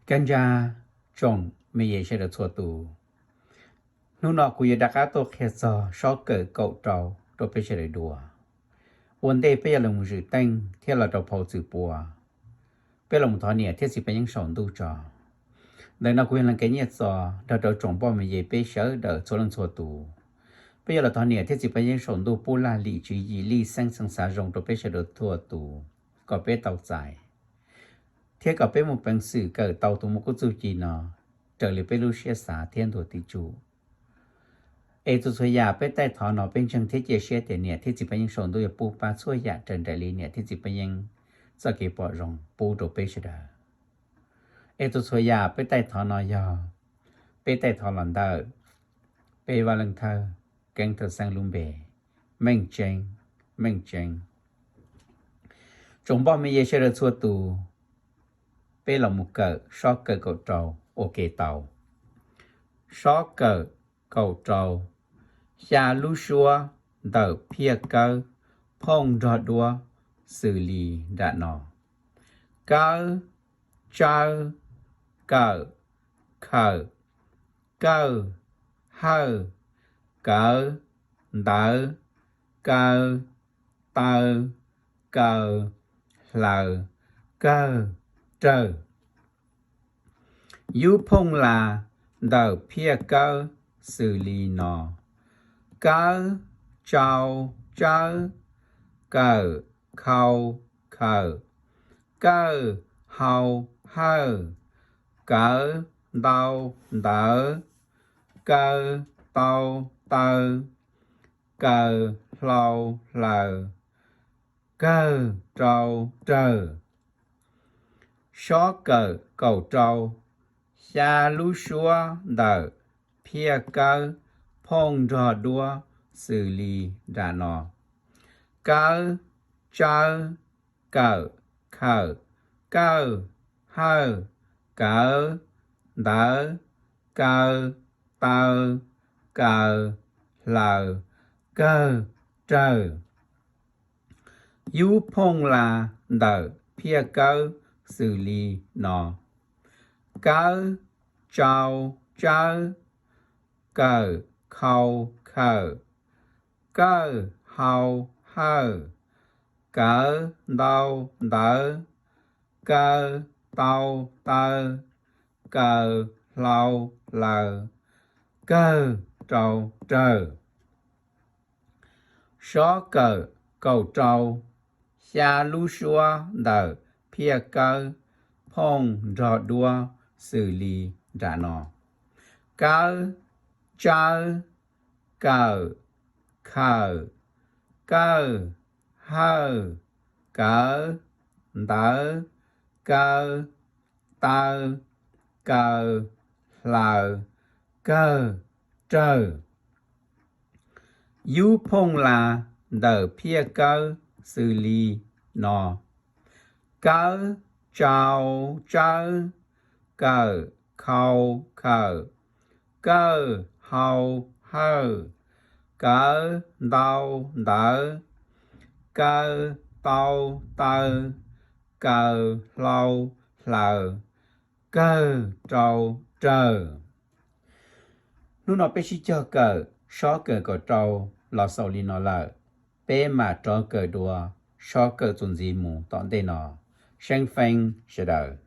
Kab ntsab tsoom me nyuam sawv daws txhua tus, hnub no kuv yuav rov qab tuaj qhia txog sob kawm kaum rau rau peb sawv daws dua. Ua ntej peb yuav los mus zwm teej thiab los rau phau Txwm Pua, peb los mus thov niam thiab txiv paj yeeb saum ntuj tso. Ntawm no kuv yog Leej Kev Nyiaj Txos nrog rau tsoom poj me nyuam peb sawv daws txhua leej txhua tus, peb yuav los thov niam thiab txiv paj yeeb saum ntuj pub laj lim tswv yim lij xeeb xeev xav zoo rau peb sawv daws txhua tus, kom peb tau txais thiab kom peb muaj peev xwm kawm tau tus mos kub txuj ci no raws li peb lub siab xav thiab ntuas tim tsum. Es txhua txhua yam peb taij thov no peb ntseeg thiab cia siab tias niam thiab txiv paj yeeb saum ntuj yuav pub pab txhua yam raws nraim li niam thiab txiv paj yeeb txoj kev pom zoo pub rau peb sawv daws. Es txhua txhua yam peb taij thov no yog peb taij thov los ntawm peb Vaj Leej Thawj Keeb Thawj Xeeb lub npe, Meej Tseeb, Meej Tseeb. Tsoom poj me nyuam sawv daws txhua tus, peb los mus kawm sob kawm kaum rau ua ke tau. Sob kawm kaum rau, xya lub suab ntawm Phiaj Kawb phooj nrog duab xws li nram no: kawb, tsawb, kawm, khawm, kawg, hawj, kawv, ntawv, kaw, taw, kaws, hlaws, kawg, rawg. Yub phooj las ntawm Phiaj Kawb xws li no: kawb, tsau, tsawb, kawm, khau, khawm, kawg, hau, hawj, kawv, ntau, ntawv, kaw, tau, taw, kaws, hlau, hlaws, kawg, rau, rawg. Sob kawm kaum rau, xya lub suab ntawm Phiaj Kawb phooj nrog duab xws li nram no: kawb, tsawb, kawm, khawm, kawg, hawj, kawv, ntawv, kaw, taw, kaws, hlaws, kawg, rawg. Yub phooj las ntawm Phiaj Kawb xws li no: kawb, tsau, tsawb, kawm, khau, khawm, kawg, hau, hawj, kawv, ntau, ntawv, kaw, tau, taw, kaws, hlau, hlaws, kawg, rau, rawg. Sob kawm kaum rau, xya lub suab ntawm Phiaj Kawb phooj nrog duab xws li nram no: kawb, tsawb, kawm, khawm, kawg, hawj, kawv, ntawv, kaw, taw, kaws, hlaws, kawg, rawg. Yub phooj las ntawm Phiaj Kawb xws li no: kawb, tsau, tsawb, kawm, khau, khawm, kawg, hau, hawj, kawv, ntau, ntawv, kaw, tau, taw, kaws, hlau, hlaws, kawg, rau, rawg. Hnub no peb sib cog kawm sob kawm kaum rau los xaus li no lawm, peb mam rov kawm dua sob kawm txuas ntxiv mus tom ntej no. Seeb feeb sawv daws.